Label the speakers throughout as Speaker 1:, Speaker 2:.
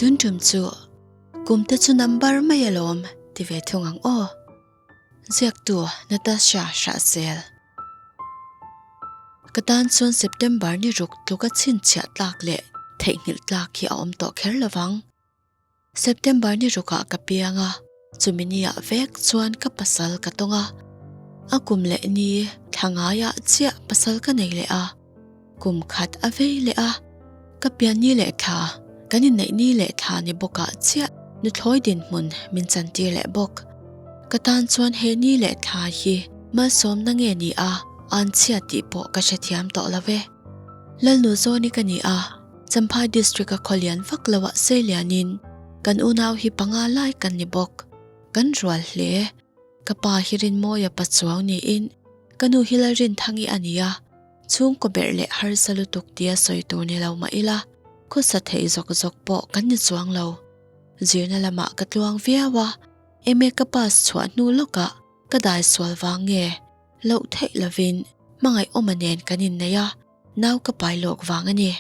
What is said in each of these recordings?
Speaker 1: Tun tum chu kum te chu number mai alawm ti ve thung ang aw. Ziaktu Natasha Hrahsel. Ka tan chuan September ni ruk tluka chhinchhiah tlak leh theihnghilh tlak hi a awm tawh kher lovang. September ni rukah ka piang a, chumi niah vek chuan ka pasal ka tawng a. A kum leh ni thla ngaiah chiah pasal ka nei leh a, kum khat a vei leh a. Ka pian ni leh thla, kan inneih ni leh thla ni bawkah chiah nuthlawi dinhmun min chantir leh bawk. Ka tan chuan he ni leh thla hi malsawmna nge ni a, anchhia tih pawh ka hrethiam tawh lo e. Lalnu Zawni ka ni a. Champhai District-a khawlian vak loah Seilianin kan unau hi panga lai kan ni bawk. Kan rual hle. Ka pa hi Rinmawia Pachuau niin ka nu hi Lalrinthangi a ni a, chhungkaw berh leh harsa lutuk tia sawi tur ni lo mah ila, khawsa thei zawk zawk pawh kan ni chuang lo. Zirna lamah ka tluang viau a, MA ka pass chhuah hnu lawkah ka dai sual vang nge loh theih lovin hmangaih awma nen kan innei a, Nau ka pai lawk vang a ni.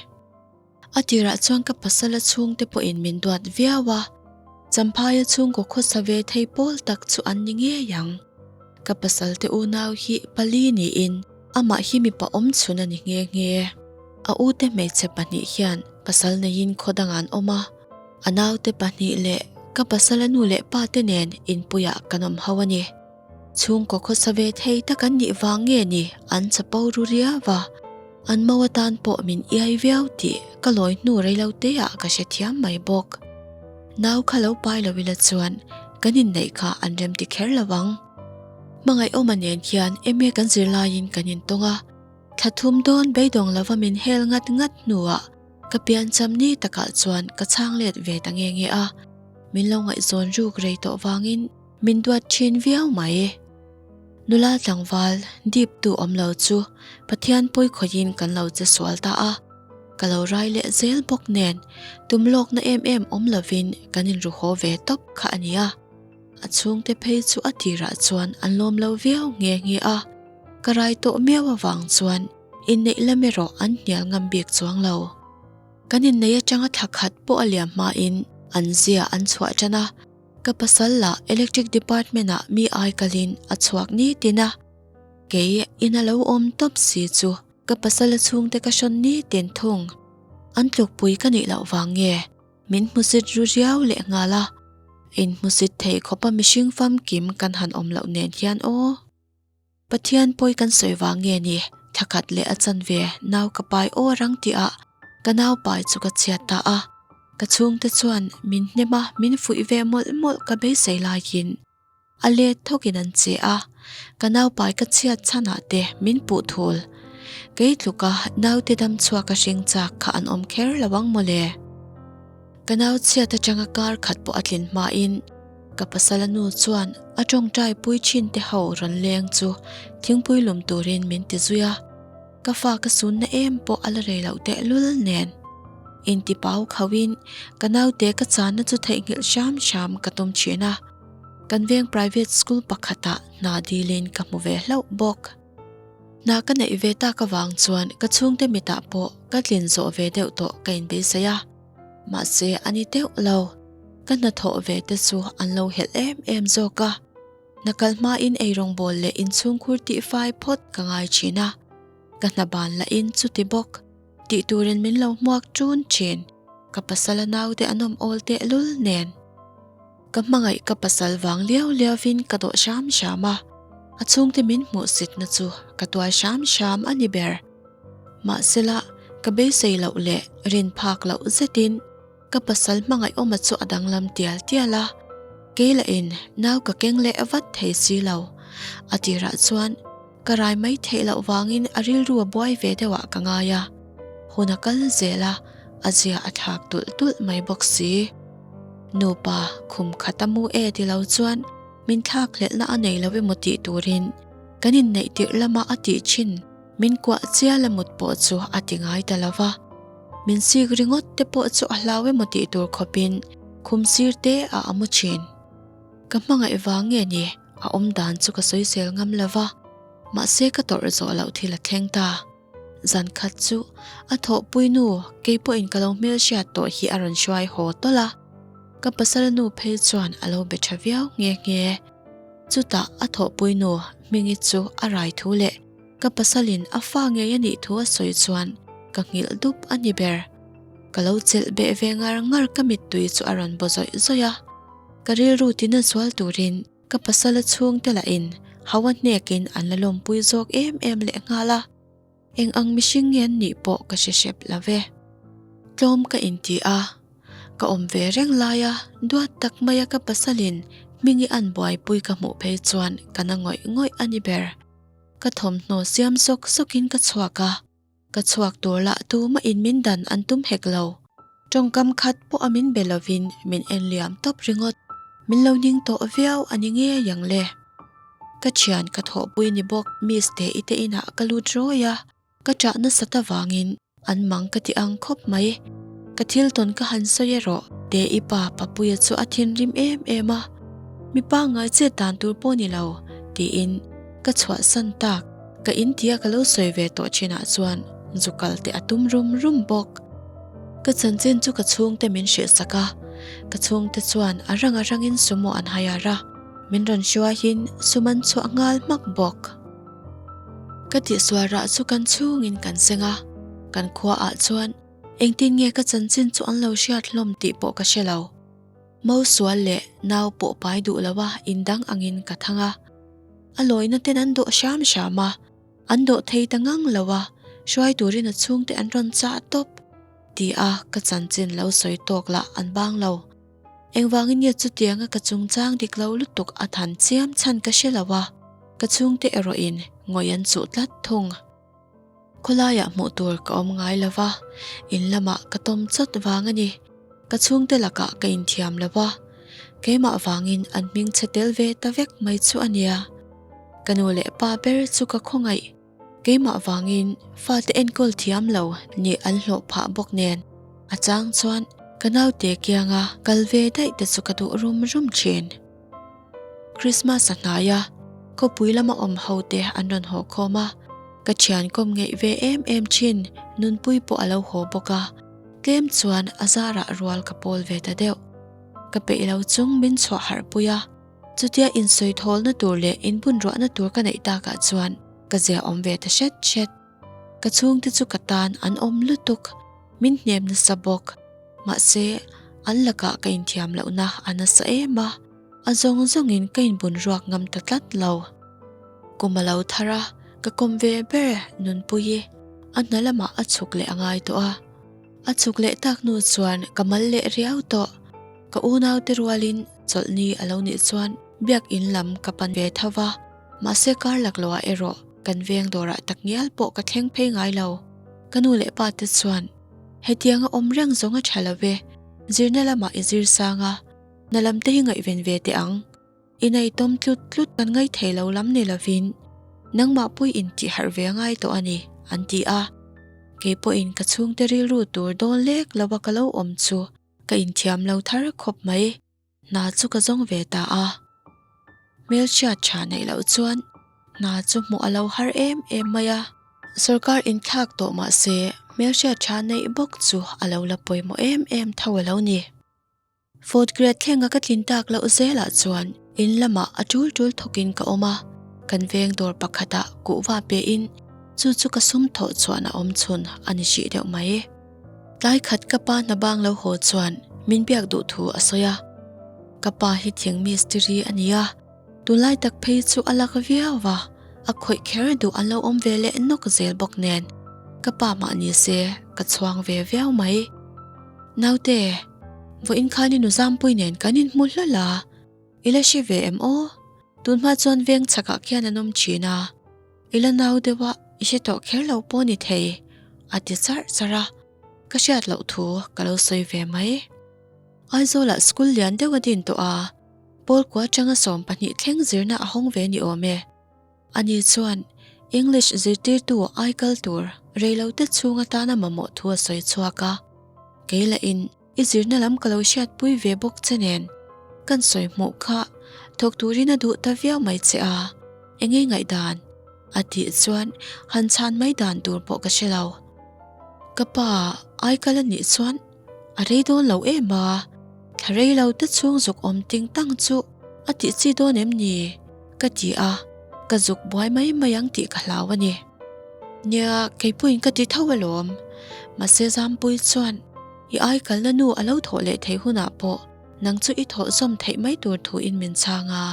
Speaker 1: A tirah chuan ka pasala chhungte pawhin min duat viau a, Champhaia chhungkaw khawsa ve thei pawl tak chu an ni ngei ang. Ka pasalte unau hi pali niin amah hi mipa awm chhun a ni nghe nghe. A ute hmeichhe pahnih hian pasal neiin khaw dangah an awm a, a naute pahnih leh ka pasala nu leh pate nen inpuiah kan awm ho a ni. Chhungkaw khawsa ve thei tak an nih vang nge ni an chapo ru riau a, an mo atan pawh min iai viau tih ka lawi hnu reilo te ah ka hrethiam mai bawk. Nau kha lo pai lo ila chuan kan inneih kha an rem ti kher lo ang. Hmangaihawma nen hian eme kan zirlaiin kan intawng a, thla thum dawn beidawng lova min hel ngat ngat hnuah ka piancham ni takah chuan ka chhang let ve ta nge nge a, min lo ngaihzawn ruk rei tawh vangin Min duat thin viau mai. Nula tlangval dip tu awm lo chu Pathian pawi khawiin kan lo che sual ta a, ka lo rai leh zel bawk nen tum lawkna em em awm lovin kan inru haw ve tawp kha a nia. A chhungte phei chu a tirah chuan an lawm lo viau nghe nghe a, ka rai tawh miau avang chuan inneih lam erawh an hnial ngam bik chuang lo. Kan inneih atanga thla khat pawh a liam hmain an zia an chhuah tan a. Ka pasal lah electric department ah mi ai kalin a chhuak nitin a, kei in a lo awm tawp si chu ka pasal a chhungte ka hrawn nitin thung. An tlukpui ka nih loh vang nge min hmusit ru riau leh nghal a, inhmusit thei khawpa mihring famkim kan han awm loh nen hian aw. Pathian pawi kan sawi vang nge ni, thla khat leh a chanve nau ka pai aw rang tih ah ka nau pai chu ka chhiat ta a, ka chhungte chuan min hnem a min fuih ve mawlh mawlh ka beisei laiin a let thawkin an che a, ka nau pai ka chhiat chhan ah te min puh thul. Kei tluka naute dam chhuak a hring chak kha an awm kher lo ang mawle. Ka nau chhiat atanga kar khat pawh a tlin hmain Ka pasala nu chuan a tawngtai pui thin te ho rawn leng chu thingpui lum turin min ti zui a, ka fa ka sunna em pawh a la rei loh tehlul nen. Inti pau khauhin ka naute ka channa chu theihnghilh hram hram ka tum thin a, kan veng private school pakhatah hna dilin ka hmu ve hlauh bawk. Hna ka neih ve tak avang chuan ka chhungte mitah pawh ka tlin zawh ve deuh tawh ka inbeisei a. Mahse a ni deuh lo, ka hnathawh ve te chu an lo helh em em zawk a, hna kal hmain eirawngbawl leh inchhungkhur tihfai phawt ka ngai thin a, ka hna ban lahin chuti bawk tih turin min lo hmuak ṭun thin, ka pasala naute an awm awl tehlul nen. Ka hmangaih ka pasal vang liau liauvin ka dawh hram hram a, a chhungte min hmuhsitna chu ka tuai hram hram a ni ber. Mahsela, ka beisei loh leh rin phak loh zetin ka pasal hmangaihawma chu a danglam tial tial a, kei lahin nau ka keng leh vat thei si lo. A tirah chuan ka rai mai theih loh vangin a rilru a buai ve deuhah ka ngai a, hun a kal zel a, a zia a thlak tulh tulh mai bawk si. Nupa khum khat a mu e ti lo chuan min thlakhlelhna a nei lo emaw tih turin kan inneih tirh lama a tih thin. Min kuah chial a mut pawh chu a ti ngai ta lo va, min sik ringawt te pawh chu a hlau emaw tih tur khawpin khum sir te a a mu thin. Ka hmangaih vang nge ni a awm dan chu ka sawisel ngam lo va, mahse ka tawrh zawh loh thil a thleng ta. Zan khat chu a thawhpui nu kei pawhin ka lo hmelhriat tawh hi a rawn hruai haw tawlh a, ka pasal nu phei chuan a lo be tha viau nghe nghe. Chutah a thawhpui nu Hmingi chu a rai thu leh ka pasalin a fa ngei a nih thu a sawi chuan ka nghilh dup a ni ber. Ka lo chelh beh ve ngar ngar ka mittui chu a rawn baw zawih zawih a, ka rilru tina zual turin Ka pasala chhungte lahin Hawa hnekin an la lawmpui zawk em em lehnghal a, eng ang mihring nge an nih pawh ka hre hrep lo ve. Tlawm ka inti a, ka awm ve reng laia duat tak maia ka pasalin Hmingi an buaipui ka hmuh phei chuan ka na ngawih ngawih a ni ber. Ka thawmhnaw siam sawk sawkin ka chhuak a, Ka chhuak tur lah tumah in min dan an tum hek lo. Tawngkam khat pawh a min be lovin min en liam tawp ringawt. Min lo ning tawh viau a ni ngei ang le. Ka thian ka thawhpui ni bawk Miss te i te inah ka lut rawi a, ka ṭah nasat avangin an mang ka ti ang khawp mai. Ka thil tawn ka han sawi erawh te i pa Papuia chu a thinrim em em a, mi pangngai chet dan tur pawh ni lo tiin ka chhuahsan tak. Ka in tia ka lo sawi ve tawh thinah chuan zu kal te a tum rum rum bawk. Ka chanchin chu ka chhungte min hrilhsak a, ka chhungte chuan a rang a rangin sumo an hire a, min rawn hruaiin sum an chhuah nghal hmak bawk. Ka tihsual rah chu kan chhungin kan seng a, kan khuaah chuan engtin nge ka chanchin chu an lo hriat hlawm tih pawh ka hre lo. Mausual leh nau pawh pai duh lo a indang angin ka thang a. A lawina ten an dawh hram hram a, an dawh thei ta ngang lo a, hruai turin a chhungte an rawn chah tawp ti a ka chanchin lo sawi tawk lah an bang lo. Engvangin nge chutianga ka chungchang dik lo lutuk a than chiam chhan ka hre lo a, ka chhungte erawhin ngawih an chuh tlat thung. Khawlaiah hmuh tur ka awm ngai lo va, in lamah ka tawm chawt vang a ni. Ka chhungte lakah ka inthiam lo va, keimah vangin an hming chhe tel ve ta vek mai chu a nia. Ka nu leh pa ber chu ka khawngaih, keimah vangin fate enkawl thiam lo nih an hlawh phah bawk nen. A chang chuan ka naute kianga kal ve daih te chu ka duh rum rum thin. Christmas a hnai a, khawpui lama awm ho te an rawn haw khawm a, ka thian kawm ngeih ve em em thin Nunpui pawh a lo haw bawk a, tlem chuan a zarah rual ka pawl ve ta deuh. Ka peih lo chung min chhuah harh pui a, chutia insawi thawlna tur leh inbunruahna tur ka neih takah chuan ka zia awm ve ta hret hret. Ka chhungte chu ka tan an awm lutuk, min hnem nasa bawk. Mahse, an lakah ka inthiam lohna a nasa em a, a zawng zawngin ka inbun ruak ngam ta tlat lo. Kum a lo thar a, ka kawm ve ber Nunpuii a hna lamah a chhuk leh a ngai tawh a. A chhuk leh tak hnu chuan ka mal leh riau tawh. Ka unaute rualin chawlhni a lo nih chuan biakin lam ka pan ve tho va. Mahse kar lakloah erawh kan veng dawrah tak ngial pawh ka thleng phei ngai lo. Ka nu leh pa te chuan hetianga awm reng zawng a tha lo ve, zirna lamah i zir sang a, hna lam te hi ngaihven ve teh ang. I neitawm tlut tlut kan ngai thei lo lam ni lovin nangmah pui intih harh ve a ngai tawh a ni, an ti a. Kei pawhin ka chhungte rilru tur dawn lek lova ka lo awm chu ka inthiam lo thar khawp mai. Hna chu ka zawng ve ta a, hmelhriat tha neih loh chuan hna chu hmuh a lo har em em mai a. Sorkar inthlak tawh mah se hmelhriat tha neih bawk chu a lo la pawimawh em em tho a lo ni. Fourth grade thlenga ka tlin tak loh zelah chuan in lamah a tul tul thawkin ka awm a, kan veng dawr pakhatah kuhva pein chu chu ka sum thawh chuan a awm chhun a ni hrih deuh mai. Tlai khat ka pa hna bang lo haw chuan min biak duh thu a sawi a. Ka pa hi thing mistiri a ni a, tunlai tak phei chu a lak viau va, a khawih kher duh an lo awm ve leh nawk zel bawk nen ka pa mah ni se ka chhuang ve viau mai. Naute, vawiin khan i nu Zampui nen kan inhmu hlawl a, i la hre ve em aw? Tunhma chuan veng chhakah khian an awm thin a. I la nau deuh a, i hre tawh kher lo pawh ni thei, a ti charh charh a, ka hriat loh thu ka lo sawi ve mai. Aizawlah school lian deuh a din tawh a, Pawl kua atanga 12 thleng zirna a hawng ve ni awm e. Ani chuan English zirtirtu ai kal tur reilote chhung atana mamawh thu a sawi chhuak a, kei lahin I zirna lam ka lo hriatpui ve bawk che nen, kan sawi hmuh kha thawk turin a duh ta viau mai che a, enge ngaihdan? A tih chuan han chhan mai dan tur pawh ka hre lo. Ka pa ai kal a nih chuan a rei dawn lo em a, thla rei lo te chhung zuk awm ting tang chu a tih chi dawn em ni? Ka ti a, ka zuk buai mai mai ang tih ka hlau a ni. Nia, keipuiin ka ti tho alawm. Mahse Zampuii chuan i ai kalna nu a lo thawh leh theih hunah pawh nang chu i thawh zawm theih mai tur thuin min chhang a.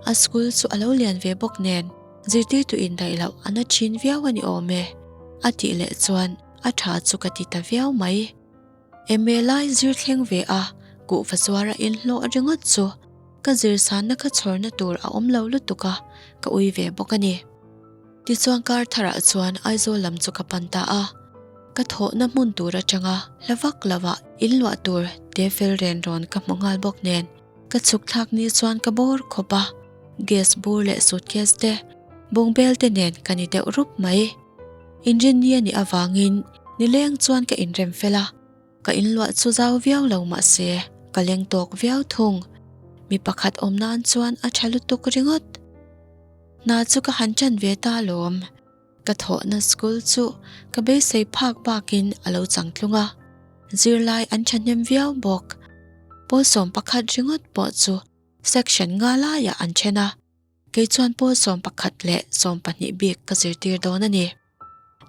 Speaker 1: A school chu a lo lian ve bawk nen zirtirtu indaih loh a na thin viau a ni awm e, a tih leh chuan a tha chu ka ti ta viau mai. MA lai zir thleng ve a, kuhva zuara inhlawh ringawt chu ka zir sanna kha chhawrna tur a awm lo lutuk a, ka ui ve bawk a ni. Tichuan kar tharah chuan Aizawl lam chu ka pan ta a, ka thawhna hmun tur atanga hla vak lovah inluah tur te fel ren rawn ka hmu nghal bawk nen ka chhuk thlak ni chuan ka bawr khawp a, gas bur leh suitcase te, bungbel te nen ka ni deuh rup mai. Inrinni a nih avangin nileng chuan ka inrem fel a, ka inluah chu zau viau lo mahse ka leng tawk viau thung. Mi pakhat awm nan chuan a tha lutuk ringawt. Hna chu ka han ṭan ve ta alawm. Ka thawhna school chu ka beisei phak bakin a lo chang tlung a, zirlai an ṭhahnem viau bawk. Pawl 11 ringawt pawh chu section nga laiah an ṭhen a, kei chuan pawl 11 leh 12 bik ka zirtir dawn a ni.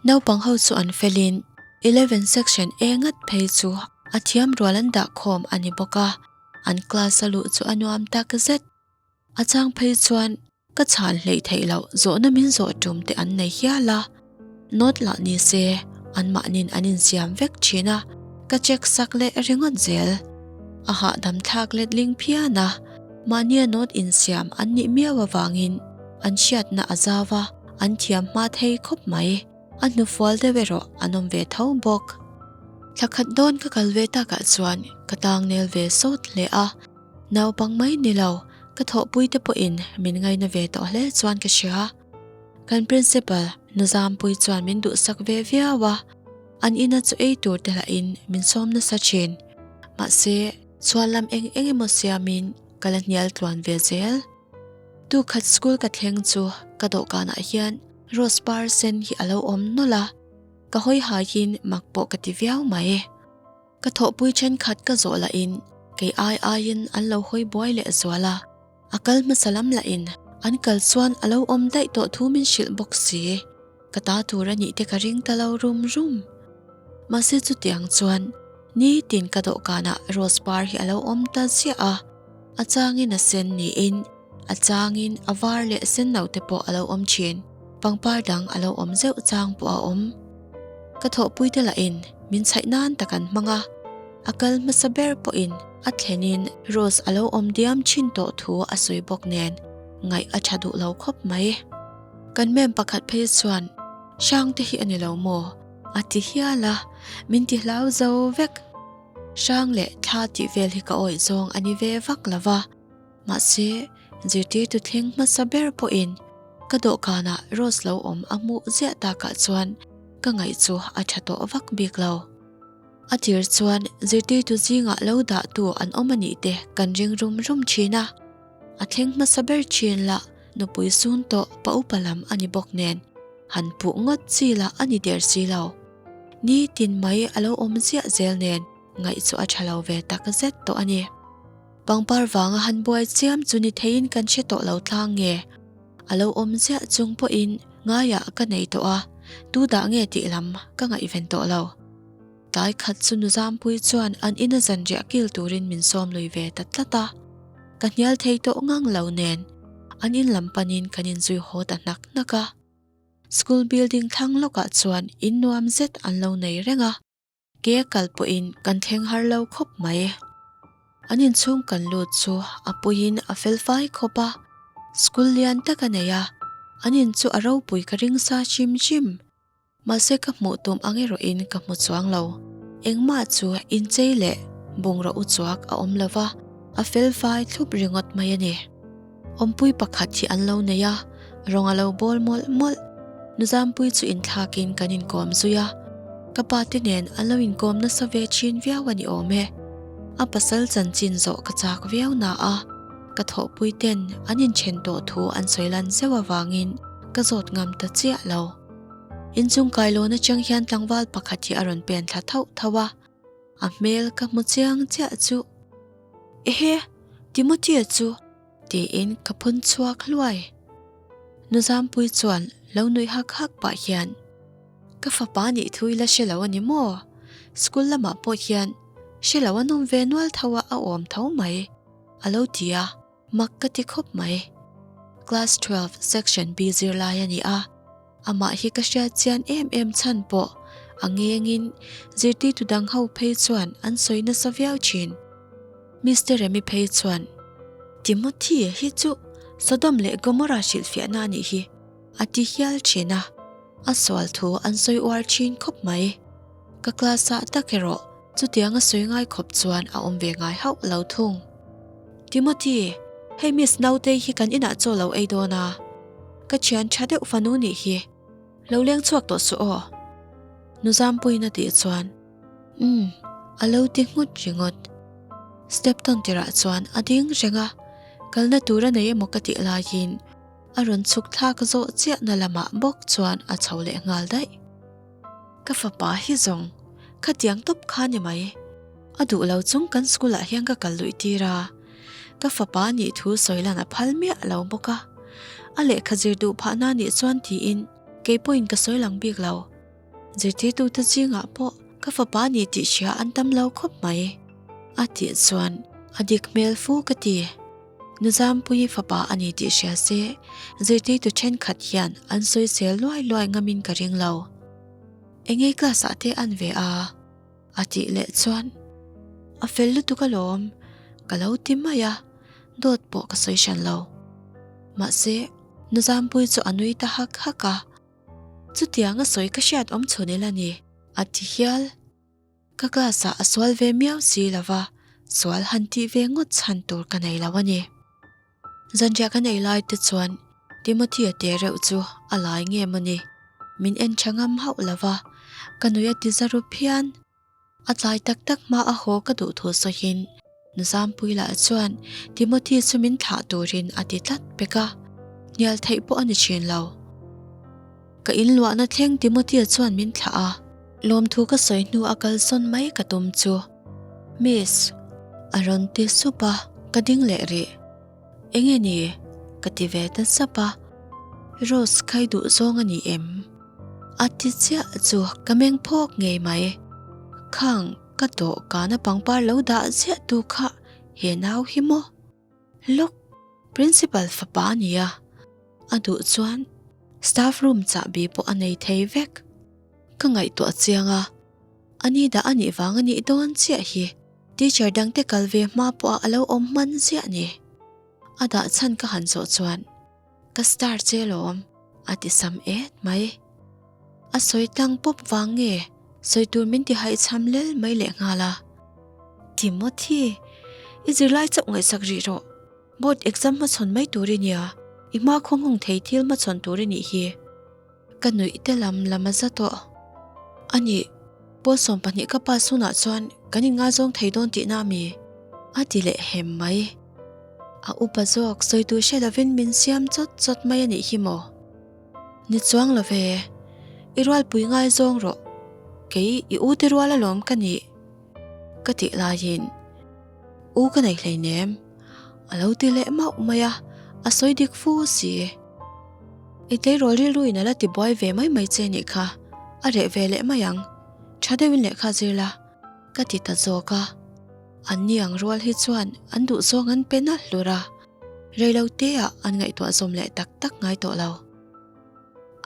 Speaker 1: Naupang ho chu an felin 11 section A ngat phei chu a thiam rual an dah khawm a ni bawk a, an class a luh chu a nuam tak zet. A chang phei chuan ka chhan hleih theih loh zawhna min zawh tum te an nei hial a, note lah ni se anmahnin an insiam vek thin a, ka check sak leh ringawt zel. A hahdam thlak letling phian a, mahnia note insiam an nih miau avangin an hriatna a zau a, an thiam hma thei khawp mai. A hnufual deuh erawh an awm ve tho bawk. Thla khat dawn ka kal ve takah chuan ka tangnel ve sawt hle a. Naupang mai ni lo, ka thawhpuite pawhin min ngaina ve tawh hle chuan ka hria. Kan principal Nuzampui chuan min duhsak ve viau a, an ina chu ei tur te lahin min sawm nasa thin. Mahse, chhuan lam eng eng emaw siamin ka la hnial tluan ve zel. Tukhat school ka thleng chu ka dawhkanah hian rose par sen hi a lo awm nawlh a, ka hawi haiin mak pawh ka ti viau mai. Ka thawhpui thenkhat ka zawh lahin kei ai aiin an lo hawi buai leh zual a, a kal hmasa lam lahin an kal chuan a lo awm daih tawh thu min hrilh bawk si. Ka ta tur a nih te ka ring ta lo rum rum. Mahse chutiang chuan nitin ka dawhkanah rose par hi a lo awm ta ziah a, a changin a sen niin a changin a var leh sen lo te pawh a lo awm thin, pangpar dang a lo awm zeuh chang pawh a awm. Ka thawhpuite lahin min chhaih nan tak an hmang a, a kal hmasa ber pawhin a thlenin Rose a lo awm diam thin tawh thu a sawi bawk nen ngaih a tha duh lo khawp mai. Kan mem pakhat phei chuan Hrangte hi a ni lo maw? a ti hial a, min ti hlau zo vek. Hrang leh thla tih vel hi ka awih zawng a ni ve vak lo va. Mahse, zirtirtu thleng hmasa ber pawhin ka dawhkanah Rose lo awm a hmuh ziah takah chuan ka ngaih chu a tha tawh vak bik lo. A tir chuan zirtirtu zingah lo dahtu an awm a nih te kan ring rum rum thin a. A thleng hmasa ber thin lah nupui sun tawh pa upa lam a ni bawk nen han puh ngawt chi lah a ni der si lo. Nitin mai a lo awm ziah zel nen ngaih chu a tha lo ve tak zet tawh a ni. Pangpar vanga han buai chiam chu ni theiin kan hre tawh lo tlang nge? A lo awm ziah chung pawhin ngaiah ka nei tawh a, tu dah nge tih lam ka ngaihven tawh lo. Tlai khat chu Nuzampui chuan an ina zanriah kil turin min sawm lui ve ta tlat a, ka hnial thei tawh ngang lo nen an in lam panin kan inzui haw ta hnak hnak a. School building thlang lawkah chuan in nuam zet an lo nei reng a. Ke kal pawhin kan thleng har lo khawp mai. An inchhung kan lut chu a puiin a fel fai khawp a, school lian tak a nei a, an in chu a ropui ka ring sa hrim hrim. Mahse ka hmuh tum ang erawhin ka hmu chuang lo. Engmah chu inchei leh bungraw uchuak a awm lo va, a fel fai thlup ringawt mai a ni. Awmpui pakhat hi an lo nei a, rawng a lo bawl mawlh mawlh. Nuzampui chu inthlakin kan inkawm zui a, ka pa te nen an lo inkawm nasa ve thin viau a ni awm e. A pasal chanchin zawh ka chak viau na a, ka thawhpui ten an inthen tawh thu an sawi lan zeuh avangin ka zawt ngam ta chiah lo. Inchung kailawn atang hian tlangval pakhat hi a rawn pen thla thauh thauh a, a hmel ka hmu chiang chiah chu. Ehe! Timothy-a chu! Tiin ka phun chhuak hluai. Nuzampui chuan lo nuih hak hak pah hian, Ka fapa nih thu ila hre lo a ni maw? School lamah pawh hian hre lo an awm ve nual tho a, a awm tho mai, a lo ti a, mak ka ti khawp mai. Class 12 section B zirlai a ni a, amah hi ka hriat chian em em chhan pawh a ngengin zirtirtu dang ho phei chuan an sawi nasa viau thin. Mister Remi phei chuan, Timothy hi chu Sodom leh Gomorrah hrilhfiahna a nih hi, a ti hial thin a, a sual thu an sawi uar thin khawp mai. Ka class ah tak erawh chutiang a sawi ngai khawp chuan a awm ve ngai hauh lo thung. Timothy, hei Miss Nautei hi kan inah chaw lo ei dawn a, ka thian tha deuh fanu nih hi, lo leng chhuak tawh suh aw. Nuzampuiin a tih chuan, Umm, a lo ti nghut ringawt. Step tawn tirah chuan a ding reng a, kalna tur a nei emaw ka tih laiin a rawn chhuk thlak zawh chiahna lamah bawk chuan a chho leh nghal daih. Ka fapa hi zawng khatiang tawp kha ni mai. A duh lo chung kan school ah hian ka kal luih tir a, ka fapa nih thu sawi lan a phal miah lo bawk a. A lehkha zir duh phahna nih chuan tiin kei pawhin ka sawi lang bik lo. Zirtirtute zingah pawh ka fapa nih tih hria an tam lo khawp mai. A tih chuan a dik hmel fu ka ti. Nuzampuii fapa a ni tih hria se zirtirtu thenkhat hian an sawisel luai luai ngamin ka ring lo. Engei class ah te an ve a? A tih leh chuan a fel lutuk alawm ka lo ti mai a, dawt pawh ka sawi hran lo. Mahse Nuzampuii chu a nui ta hak hak a. Chutiang a sawi ka hriat awm chhun ila ni, a ti hial. Ka class ah a sual ve miau si lova, sual han tih ve ngawt chhan tur ka nei lo a ni. Zanriah kan ei lai te chuan Timothy-a te reuh chu a lai nge maw ni, min en tha ngam hauh lova, ka nui a ti za ru phian. A tlai tak tak hma a haw ka duh thu sawiin Nuzampuii lah chuan Timothy chu min thlah turin a ti tlat pek a, hnial theih pawh a ni thin lo. Ka inluahna thleng Timothy-a chuan min thlah a, lawmthu ka sawi hnu a kalsawn mai ka tum chu, Miss. A rawn ti sup a, ka ding leh rih. Enge ni? Ka ti ve ta sap a, Rose khai duh zawng a ni em? A ti chiah chu ka meng phawk ngei mai. Khang ka dawhkana pangpar lo dah ziah tu kha he nau hi maw? Lawk, Principal fapa a nia, a duh chuan staff room chahbi pawh a nei thei vek. Ka ngaihtuah chiang a, a ni dah a nih vang a nih dawn chiah hi teacher dangte kal ve hma pawha a lo awm hman ziah ni. A dah chhan ka han zawh chuan Ka star che lawm, a ti sam et mai. A sawi tlang pawp vang nge sawi tur min ti haihchham lel mai leh nghal a. Timothy, i zirlai chauh ngaihsak rih rawh. Board exam hmachhawn mai tur i nia, i hma khaw nghawng thei thil hmachhawn tur i nih hi. Ka nuih te lam lam a za tawh. A nih, pawl 12 ka pass hunah chuan kan inngaizawng thei dawn tihna a mi? A ti leh hem mai. A upa zawk sawi tur hre lovin min siam chawt chawt mai a nih hi maw? Ni chuang lo ve, i rualpui ngaizawng rawh, kei i u te rual alawm ka nih ka tih laiin u ka nei hleinem a lo ti leh mauh mai a, a sawi dik fu si. I tleirawl rilruin a la ti buai ve mai mai che nih kha, a reh ve leh mai ang, tha deuhin lehkha zir la. Ka ti ta zawk a, an ni ang rual hi chuan an duhzawng an pe nalh hlur a, reilo te ah an ngaihtuah zawm leh tak tak ngai tawh lo.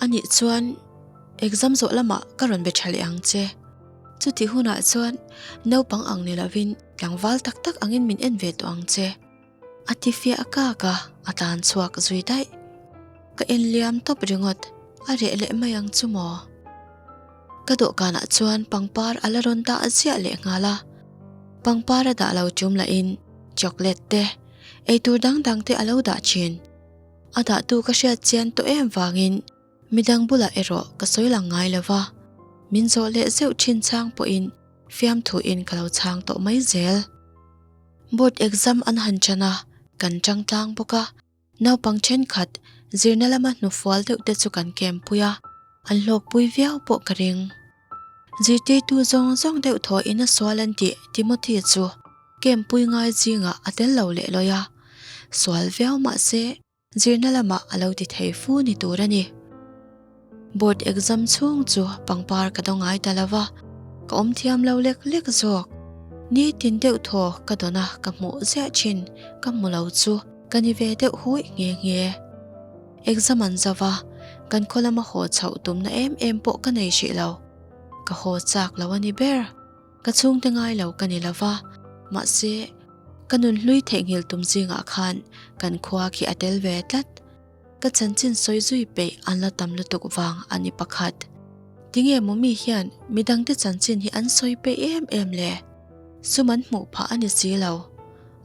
Speaker 1: Anih chuan exam zawh lamah ka rawn be tha leh ang che, chutih hunah chuan naupang ang ni lovin tlangval tak tak angin min en ve tawh ang che. A ti fiah kak a, a tlan chhuak zui daih. Ka en liam tawp ringawt, a reh leh mai ang chu maw? Ka dawhkanah chuan pangpar a la rawn dah ziah leh nghal a, pangpar a dah lo tum lahin chocolate te, eitur dang dang te a lo dah thin. A dahtu ka hriat chian tawh em vangin midang bulah erawh ka sawi lang ngai lo va, min zawh leh zeuh thin chang pawhin fiamthuin ka lo chhang tawh mai zel. Board exam an han chan a, kan chang tlang bawk a. Naupang thenkhat Zirna lama hnufual deuh te chu kan kempui a, an hlawkpui viau pawh ka ring. Zirtirtu zawng zawng deuh thaw in a sual an tih Timothy chu kempui ngai zingah a tel lo leh lawi a, sual viau mah se zirna lamah a lo ti thei fu ni tur a ni. Board exam chhung chu pangpar ka daw ngai ta lo va, ka awm thiam lo lek lek zawk. Nitin deuh thaw ka dawn a ka hmuh ziah thin ka hmu lo chu ka ni ve deuh huih nghe nghe. Exam an zo va, kan khaw lama haw chhoh tumna em em pawh ka nei hrih lo. Ka haw chak lo a ni ber. Ka chhungte ngai lo ka ni lo va, mahse, ka nun hlui theihnghilh tum zingah khan kan khua khi a tel ve tlat. Ka chanchin sawi zui peih an la tam lutuk vang a ni pakhat. Tinge maw mi hian midangte chanchin hi an sawi peih em em le? Sum an hmuh phah a ni si lo.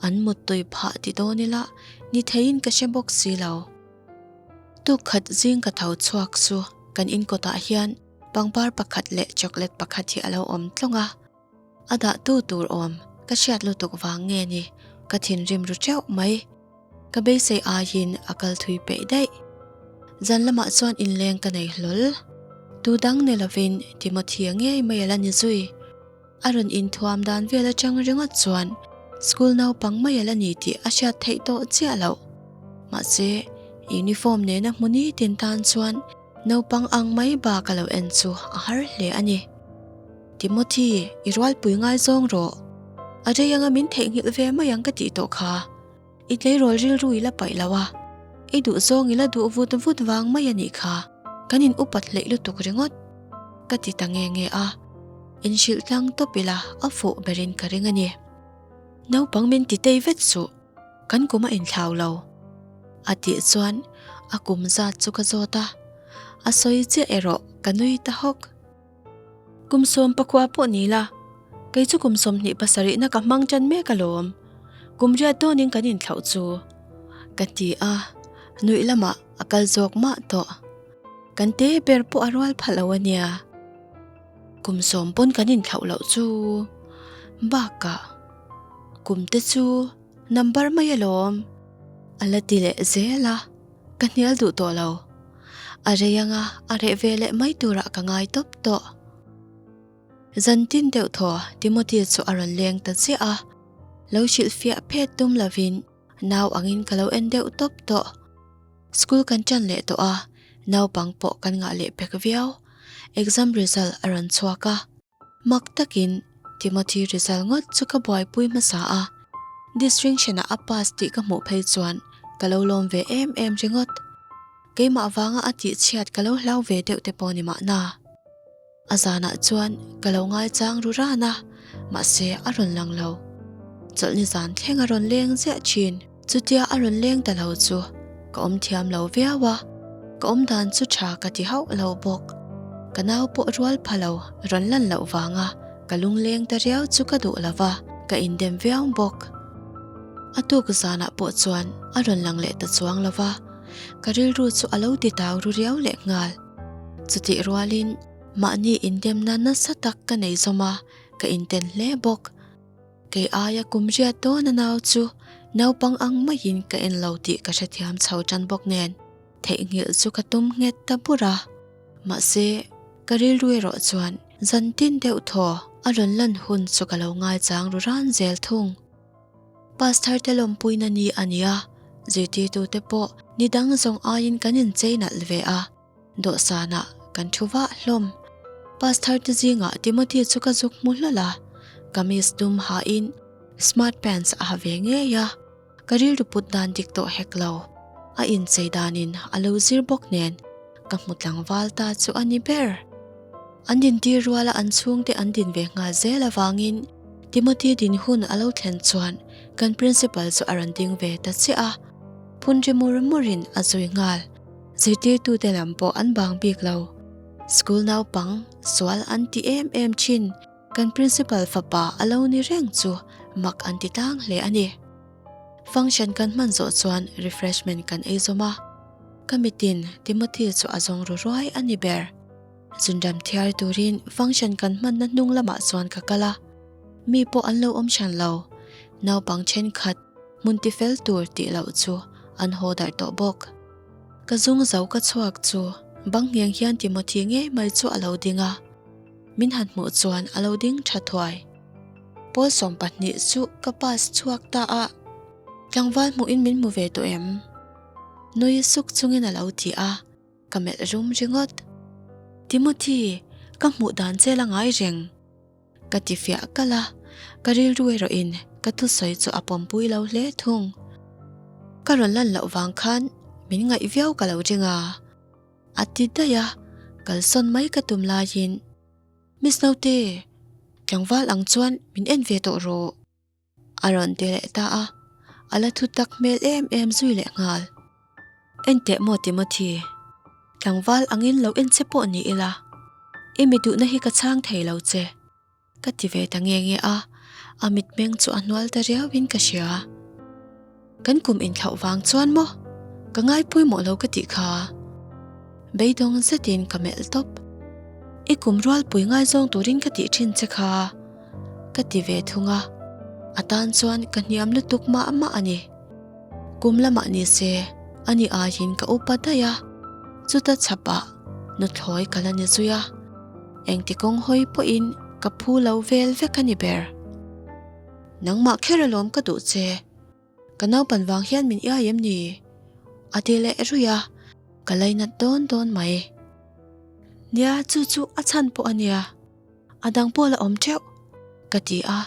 Speaker 1: An muttui phah ti dawn ila ni theiin ka hre bawk si lo. Tukkhat zing ka tho chhuak chu kan inkawtah hian pangpar pakhat leh chocolate pakhat hi a lo awm tlawng a. A dah tu tur awm ka hriat lutuk vang nge ni ka thinrim ru teuh mai. Ka beisei aiin a kal thui peih daih. Zan lamah chuan inleng ka nei hlawl. Tu dang ni lovin Timothy-a ngei mai a la ni zui. A rawn inthuam dan vel atang ringawt chuan school naupang mai a la ni tih a hriat theih tawh chiah loh. Mahse, uniform nena hmu nitin tan chuan naupang ang mai bak a lo en chu a har hle a ni. Timothy, i rualpui ngaizawng rawh. A rei anga min theihnghilh ve mai ang ka tih tawh kha. I tleirawl rilru i la paih lo a, i duh zawng i la duh vut vut vang mai a nih kha, kan in upat hleih lutuk ringawt ka ti ta nge nge a, in hrilh tlang tawp ila a fuh berin ka ring a ni. Naupang min ti tei vet suh, kan kum a inthlau lo a tih chuan a kum zat chu ka zawt a, a sawi chiah erawh ka nui ta hawk. Kum 14 pawh ni la, kei chu kum 27 na ka hmang tan mek alawm. Kum riat dawnin kan inthlauh chu ka ti a, nuih lamah a kal zawk mah tawh. Kan te ber pawh a rual pha lo a nia. Kum 10 pawn kan inthlauh loh chu bakah kum te chu number mai alawm a la ti leh zel a. Ka hnial duh tawh lo. A rei anga a reh ve leh mai turah ka ngai tawp tawh. Zan tin deuh thaw Timothy chu a rawn leng ta chiah a. Lo hrilhfiah phet tum lovin nau angin ka lo en deuh tawp tawh. School kan ṭan leh tawh a, naupang pawh kan ngah leh pek viau. Exam result a rawn chhuak a. Mak takin Timothy result ngawt chu ka buaipui hmasa a, distinction ah a pass tih ka hmuh phei chuan ka lo lawm ve em em ringawt. Keimah vanga a tih chhiat ka lo hlau ve deuh te pawh ni mahna. A zanah chuan ka lo ngaichang ru ran a, mahse a rawn lang lo. Chawlhni zan thleng a rawn leng ziah thin. Chutia a rawn leng ta lo chu ka awm thiam lo viau a, ka awm dan chu tha ka ti hauh lo bawk. Ka nau pawh rual pha lo rawn lan loh vanga ka lungleng ta riau chu ka duh lo va, ka indem viau bawk. A tuk zanah pawh chuan a rawn lang leh ta chuang lo va, ka rilru chu a lo ti tau ru riau leh nghal. Chutih rualin mahni indemna nasa tak ka nei zawm a, ka inten hle bawk. Kei aia kum riat dawn a nau chu naupang ang maiin ka en lo tih ka hrethiam chho tan bawk nen theihnghilh chu ka tum nghet ta bur a. Mahse, ka rilru erawh chuan zan tin deuh thaw a rawn lan hun chu ka lo ngaichang ru ran zel thung. Pastor te lawmpuina ni a nia, zirtirtute pawh ni dang zawng aiin kan inchei nalh ve a. Dawhsanah kan thu vah hlawm. Pastor te zingah Timothy chu ka zuk hmu hlawl a, kamis dum hain smart pants a ha ve ngei a, ka rilru put dan dik tawh hek lo. A inchei danin a lo zir bawk nen ka hmu tlangval ta chu a ni ber. An dintir ruala an chhungte an din ve nghal zel avangin Timothy din hun a lo thlen chuan kan principal chu a rawn ding ve ta chiah a, phun ri mur murin a zui nghal. Zirtirtute lam pawh an bang bik lo. School naupang sual an ti em em thin. Kan principal fapa a lo ni reng chu mak an ti tlang hle a ni. Function kan hman zawh chuan refreshment kan ei zawm a. Ka mitin Timothy chu a zawng ru ruai a ni ber. Zunram thiar turin function kan hmanna hnung lamah chuan ka kal a. Mi pawh an lo awm hran lo. Naupang thenkhat hmun tifel tur tih loh chu an haw darh tawh bawk. Ka zung zo ka chhuak chu bang ngheng hian Timothy ngei mai chu a lo ding a, min han hmuh chuan a lo ding tha thuai. Pawl 12 chu ka pass chhuak ta a, tlangval hmuhin min hmu ve tawh em? Nui suk chungin a lo ti a, ka melh rum ringawt. Timothy, ka hmuh dan che la ngai reng. Ka ti fiah kalh a, ka rilru erawhin ka thusawi chu a pawmpui lo hle thung. Ka rawn lan loh vang khan min ngaih viau ka lo ring a, a ti daih a, kalsawn mai ka tum laiin, Miss Naute, tlangval ang chuan min en ve tawh rawh. A rawn ti leh ta a, a la thu tak hmel em em zui leh nghal. Enteh maw Timothy, tlangval angin lo en che pawh ni ila, i mi duhna hi ka chhang thei lo che, ka ti ve ta nge nge a, a mitmeng chu a hnual ta riauin ka hria. Kan kum inthlauh vang chuan maw ka ngai pawimawh lo ka tih kha. Beidawng zetin ka melh tawp. I kum rualpui ngaizawng turin ka tih thin che kha ka ti ve thung a, a tan chuan ka hniam lutuk mah mah a ni. Kum lamah ni se ani aiin ka upa daih a, chuta chhapah nuthlawi ka la ni zui a, engti kawng hawi pawhin ka phu lo vel vek a ni ber. Nangmah kher alawm ka duh che, ka naupan vang hian min iai em ni? A ti leh ruih a, ka lainat dawn dawn mai. Nia chu chu a chhan pawh a nia, a dang pawh la awm teuh, ka ti a,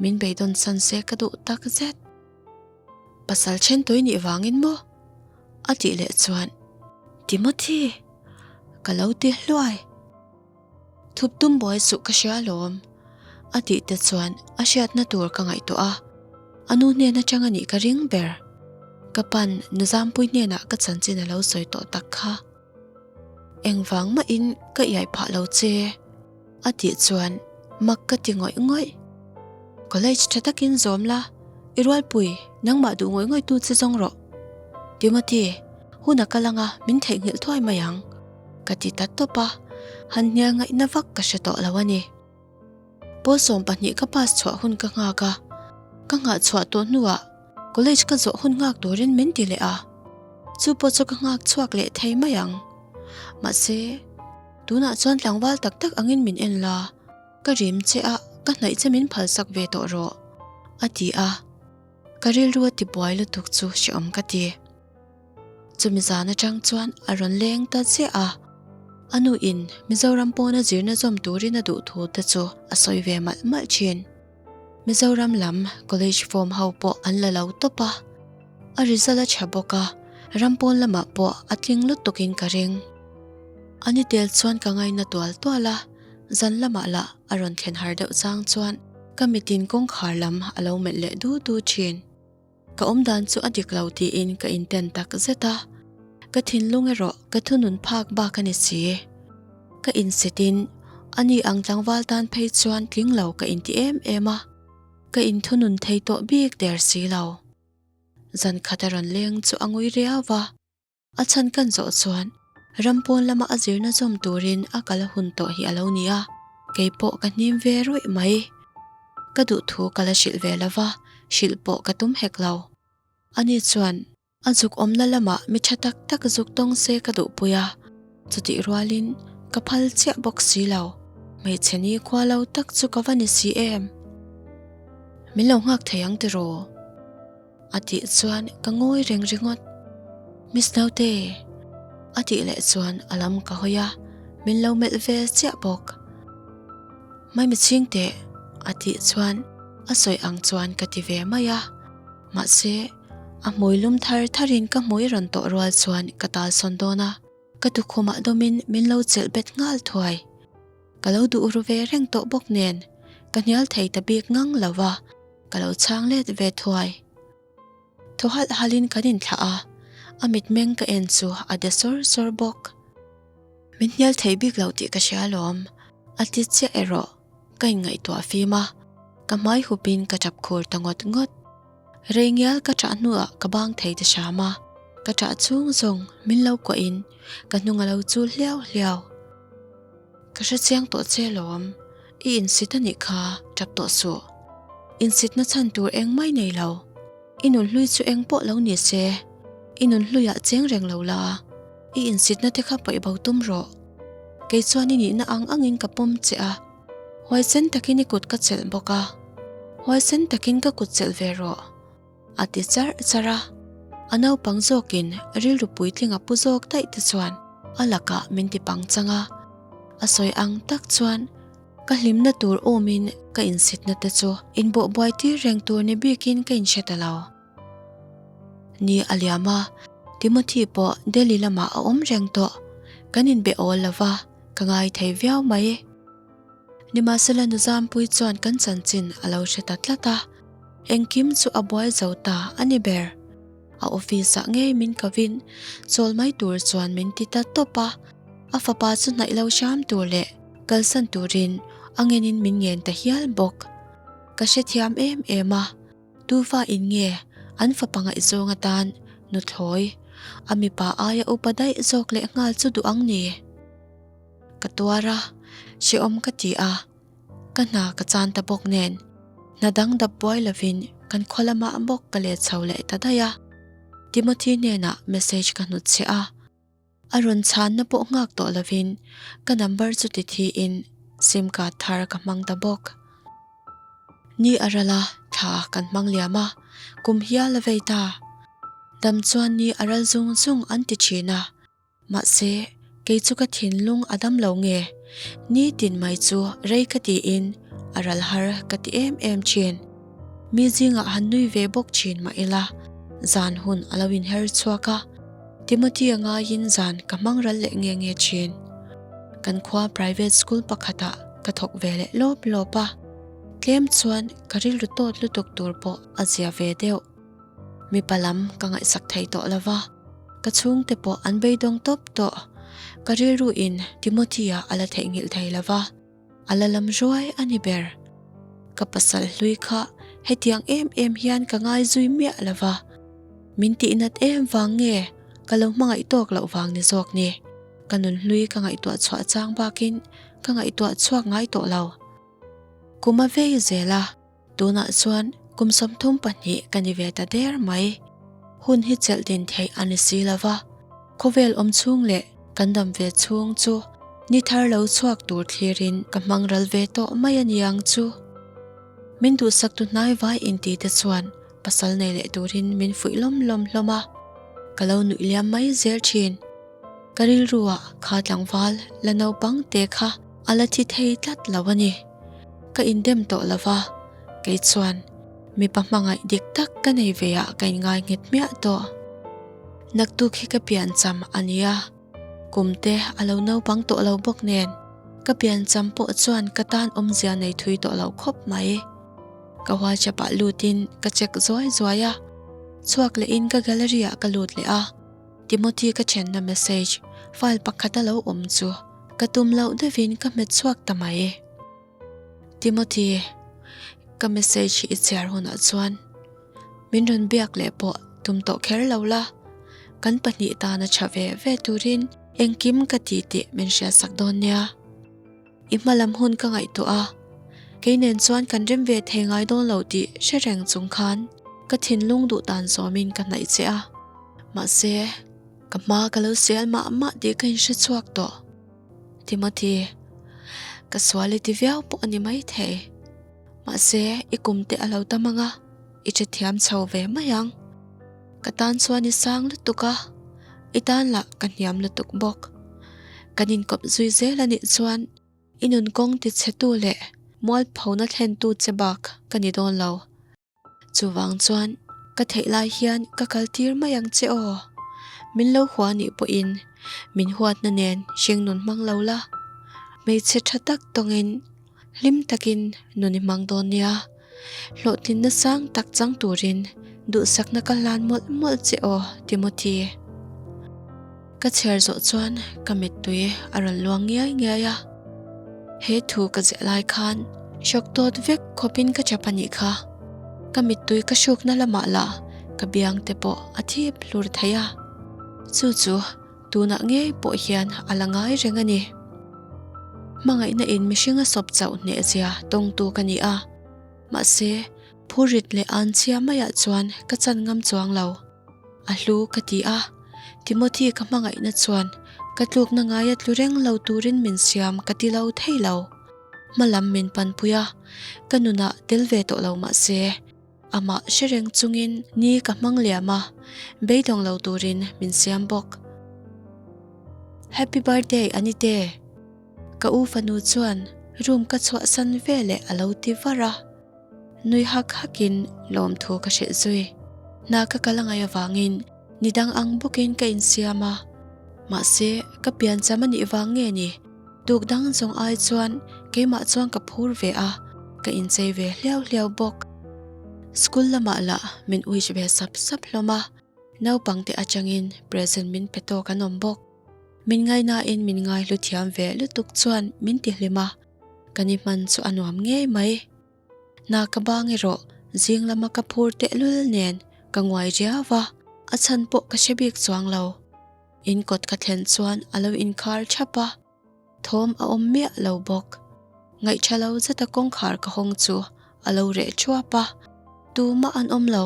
Speaker 1: min beidawn san se ka duh tak zet. Pasal then tui nih vangin maw? A tih leh chuan, Timothy! Ka lo ti hluai. Thup tum buai suh ka hria alawm, a tih te chuan a hriatna tur ka ngaihtuah a, a nu hnen atang a nih ka ring ber. Ka pan Nuzampui hnenah ka chanchin a lo sawi tawh tak kha. Engvang mahin ka iai phah lo che, a tih chuan mak ka ti ngawih ngawih. College tha takin zawm la, i rualpui nangmah duh ngawih ngawih tu che zawng rawh. Timothy, hun a kal anga min theihnghilh thuai mai ang. Ka ti ta tawp a, han hnial ngaihna vak ka hre tawh lo a ni. Pawl 12 ka pass chhuah hun ka nghak a, ka nghah chhuah tawh hnuah college ka zawh hun nghak turin min ti leh a, chu pawh chu ka nghak chhuak leh thei mai ang. Mahse, tunah chuan tlangval tak tak angin min en la, ka rim che a, ka hnaih che min phalsak ve tawh rawh, a ti a, ka rilru a tibuai lutuk chu hreawm ka ti. Chumi zan atang chuan a rawn leng ta chiah a, a nu in Mizoram pawna zirna zawm turin a duh thu te chu a sawi ve malh malh thin. Mizoram lam college form ho pawh an la lo tawp a, a result a tha bawk a, ram pawn lamah pawh a tling lutuk in ka ring. A ni tel chuan ka ngaina tual tual a, zan lamah lah a rawn thlen har deuh chang chuan ka mitin kawngkhar lam a lo melh leh du du thin. Ka awmdan chu a dik lo tiin ka inten tak zet a, ka thinlung erawh ka thunun phak bak a ni si. Ka insitin ani ang tlangval tan phei chuan tling lo ka inti em em a, ka inthunun thei tawh bik der si lo. Zan khat a rawn leng chu a ngui riau va. A chhan kan zawh chuan ram pawn lama a zirna zawm turin a kal a hun tawh hi a lo ni a, kei pawh ka hnim ve rawih mai. Ka duh thu ka la hrilh ve lo va, hrilh pawh ka tum hek lo. Ani chuan a zuk awmna lamah mi tha tak tak zuk tawng se ka duhpui a, chutih rualin ka phal chiah bawk si lo. Hmeichhe ni khua lo tak chu ka va ni si em? Min lo nghak thei ang tiraw? A tih chuan ka ngawi reng ringawt. Miss Naute! A tih leh chuan a lam ka hawi a, min lo melh ve chiah bawk. Maimi chhing teh! A tih chuan a sawi ang chuan ka ti ve mai a. Mahse, a hmui lum thar tharin ka hmui rawn tawh rual chuan ka tal sawn dawn a, ka tukhumah dawmin min lo chelh bet nghal thuai. Ka lo duh ru ve reng tawh bawk nen, ka hnial thei ta bik ngang lo va, ka lo chhang let ve thuai. Thaw halh halhin kan inthlah a, a mitmeng ka en chu a de sawr sawr bawk. Min hnial thei bik lo tih ka hria alawm, a ti chiah erawh ka inngaihtuah fim a, ka hmai hupin ka tap khur ta ngawt ngawt. Rei ngial ka ṭah hnuah ka bang thei ta hram a, ka ṭah chhung zawng min lo kuahin ka hnung a lo chul hliau hliau. Ka hre chiang tawh che lawm, i insit a nih kha, tap tawh suh. Insitna chhan tur eng mai nei lo, i nun hlui chu eng pawh lo ni se. I nunhluiah cheng reng lo la, i insitna te kha paih bo tum rawh. Kei chuan i nihna ang angin ka pawm che a, huaisen takin i kut ka chelh bawk a, huaisen takin ka kut chelh ve rawh, a ti charh charh a. A naupang zawkin rilru puitling a pu zawk daih te chuan a lakah min ti pangchang a, a sawi ang tak chuan Ka hlimna tur awmin ka insitna te chu inbawhbuai tir reng tur ni bikin ka inhre ta lo. Ni a liam a, Timothy pawh Delhi lamah a awm reng tawh. Kan inbe awl lo va, ka ngai thei viau mai. Nimahsela Nuzampui chuan kan chanchin a lo hre ta tlat a, engkim chu a buai zo ta a ni ber. A office ah ngei min kovin chawl mai tur chuan min ti ta tawp a, a fapa chu hnaih lo hram tur leh kalsan turin a ngenin min ngen ta hial bawk. Ka hrethiam em em a, tufa in nge an fapa ngaihzawng atan nuthlawi a mipa aia upa daih zawk leh nghal chu duh ang ni. Ka tuar a, hrehawm ka ti a. Ka hna ka chan ta bawk nen, hna dang dap buai lovin kan khaw lamah bawk ka let chho leh ta daih a. Timothy hnenah message ka hnut chhe a, a rawn chhanna pawh nghak tawh lovin ka number chu ti thiin sim card thar ka hmang ta bawk. Ni a ral a, thla kan hmang liam a, kum hial a vei ta. Dam chuan ni a ral zung zung an ti thin a. Mahse, kei chu ka thinlung a dam lo nge? Nitin mai chu rei ka tiin a ral har ka ti em em thin. Mi zingah han nui ve bawk thin mah ila, zan hun a lo inher chhuak a, Timothy-a ngaiin zan ka hmang ral leh nge nge thin. Kan khua private school pakhatah ka thawk ve leh lawp lawp a, tlem chuan ka rilru tawt lutuk tur pawh a zia ve deuh. Mipa lam ka ngaihsak thei tawh lo va, ka chhungte pawh an beidawng tawp tawh. Ka rilru in Timothy-a a la theihnghilh thei lo va, a la lam ruai a ni ber. Ka pasal hlui kha hetiang em em hian ka ngai zui miah lo va, min tihnat em vang nge ka lo hmangaih tawk loh vang ni zawk ni. Ka nun hlui ka ngaihtuah chhuah chang bakin ka ngaihtuah chhuak ngai tawh lo. Kum a vei zel a. Tunah chuan kum 32 ka ni ve ta der mai. Hun hi chelh din theih a ni si lo va, khawvel awm chhung leh kan dam ve chhung chu ni thar lo chhuak tur thlirin ka hmang ral ve tawh mai a ni ang chu. Min duhsak tu hnai vai inti te chuan pasal nei leh turin min fuih lawm lawm hlawm a, ka lo nuih liam mai zel thin. Ka rilruah kha tlangval la naupang te kha a la thi thei tlat lo a ni. Ka indem tawh lo va, kei chuan mipa hmangaih dik tak ka nei ve ah ka inngai nghet hmiah tawh. Naktuk hi ka piancham a nia, kum te a lo naupang tawh lo bawk nen ka piancham pawh chuan ka tan awmzia nei thui tawh lo khawp mai. Ka WhatsApp ah lutin ka check zuai zuai a, chhuak lehin ka gallery ah ka lut leh a. Timothy ka thenna message file pakhat a lo awm chu ka tum loh deuhin ka hmet chhuak ta mai. Timothy, ka message hi i chhiar hunah chuan min rawn biak leh pawh tum tawh kher lo la, kan pahnih tana tha ve ve turin engkim ka ti tih min hriatsak dawn nia. I hma lam hun ka ngaihtuah a, kei nen chuan kan rem ve thei ngai dawn lo tih hre reng chung khan ka thinlung duh dan zawmin ka hnaih che a. Mahse, ka hma ka lo sel mah mah tih ka inhre chhuak tawh. Timothy, ka sual i ti viau pawh a ni maithei. Mahse, i kum te a lo tam ang a, i hrethiam chho ve mai ang. Ka tan chuan i sang lutuk a, i tan lah ka hniam lutuk bawk. Kan inkawp zui zel a nih chuan i nun kawng tichhetu leh mualphona thlentu che bak ka ni dawn lo. Chuvang chuan ka theih lai hian ka kal tir mai ang che aw. Min lo hua nih pawhin min huatna nen hringnun hmang lo la, hmeichhe tha tak tawngin Hlim takin nun i hmang dawn nia. Hlawhtlinna sang tak chang turin duhsakna ka hlan mawlh mawlh che aw, Timothy. Ka chhiar zawh chuan ka mittui a rawn luang ngiai ngiai a. He thu ka ziah lai khan hrawk tawt vek khawpin ka chap a nih kha. Ka mittui ka hrukna lamah lah ka biang te pawh a thip hlur thei a. Chu chu Tunah ngei pawh hian a la ngai reng a ni. Hmangaihna in mihring a sawp chauh hneh zia tawngtu ka ni a, mahse phurit leh anchhia maiah chuan ka chan ngam chuang lo. A hlu ka ti a, Timothy ka hmangaihna chuan ka tlukna ngaia tlu reng lo turin min siam ka ti lo thei lo. Hmalam min panpui a, ka nunah tel ve tawh lo mah se, amah hre reng chungin ni ka hmang liam a, beidawng lo turin min siam bawk. Happy birthday Anite! Ka u fanu chuan room ka chhuahsan veleh a lo ti var a. Nui hak hakin lawmthu ka hrilh zui. Hna ka kal a ngaih avangin ni dang ang bawkin ka insiam a. Mahse, ka piancham a nih vang nge ni? Tuk dang zawng ai chuan keimah chuan ka phur ve a, ka inchei ve hliau hliau bawk. School lamah lah min wish ve sap sap hlawm a, naupangte atangin present min pe tawk an awm bawk. Min ngaihnain min ngaihlu thiam ve lutuk chuan min ti hlim a. Ka ni hman chu a nuam ngei mai. Hna ka bang erawh zing lama ka phur tehlul nen ka nguai riau a, a chhan pawh ka hre bik chuang lo. In kawt ka thlen chuan a lo inkhar thap a, thawm a awm miah lo bawk. Ngaihṭha lo zeta kawngkhar ka hawng chu a lo reh ṭhuap a, tumah an awm lo.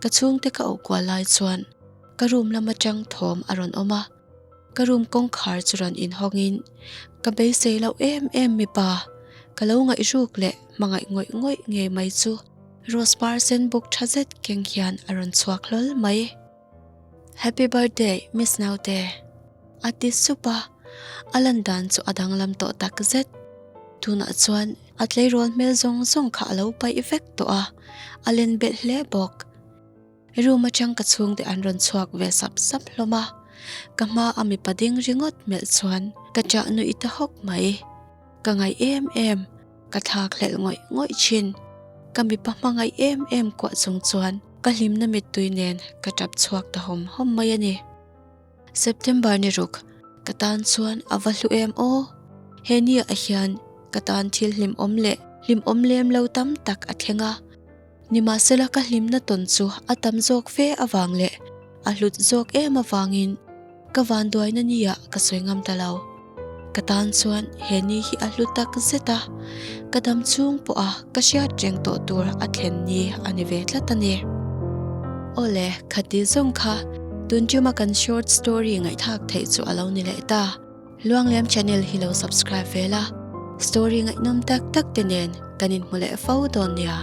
Speaker 1: Ka chhungte ka auh kual lai chuan ka room lam aṭang thawm a rawn awm a. Ka room kawngkhar chu rawn inhawngin ka beisei loh em em mipa ka lo ngaihruk leh hmangaih ngawih ngawih ngei mai chu rose par sen buk tha zet keng hian a rawn chhuak hlawl mai. Happy birthday Miss Naute a ti sup a, a lan dan chu a danglam tawh tak zet. Tunah chuan a tleirawl hmel zawng zawng kha a lo paih vek tawh a, a len belh hle bawk. Room atang ka chhungte an rawn chhuak ve sap sap hlawm a, ka hma a mipa ding ringawt hmelh chuan ka ṭah nuih ta hawk mai. Ka ngaih em em, ka thlak hlelh ngawih ngawih thin. Ka mipa hmangaih em em kuah chung chuan ka hlimna mittui nen ka ṭap chhuak ta hawm hawm mai a ni. September ni ruk, ka tan chuan a va hlu em aw. He ni ah hian ka tan thil hlimawm leh hlimawm lem lo tam tak a thleng a. Nimahsela ka hlimna tawn chu a tam zawk fe avang leh a hlut zawk em avangin ka vanduaina nia ka sawi ngam ta lo. Ka tan chuan he ni hi a hlu tak zet a, ka dam chhung pawha ka hriat reng tawh tur a thlen ni a ni ve tlat a ni. Awle, khati zawng kha tun tuma kan short story ngaihthlak theih chu a lo ni leh ta. Luangliam channel hi lo subscribe ve la, story ngaihnawm tak tak te nen kan inhmu leh fo dawn nia.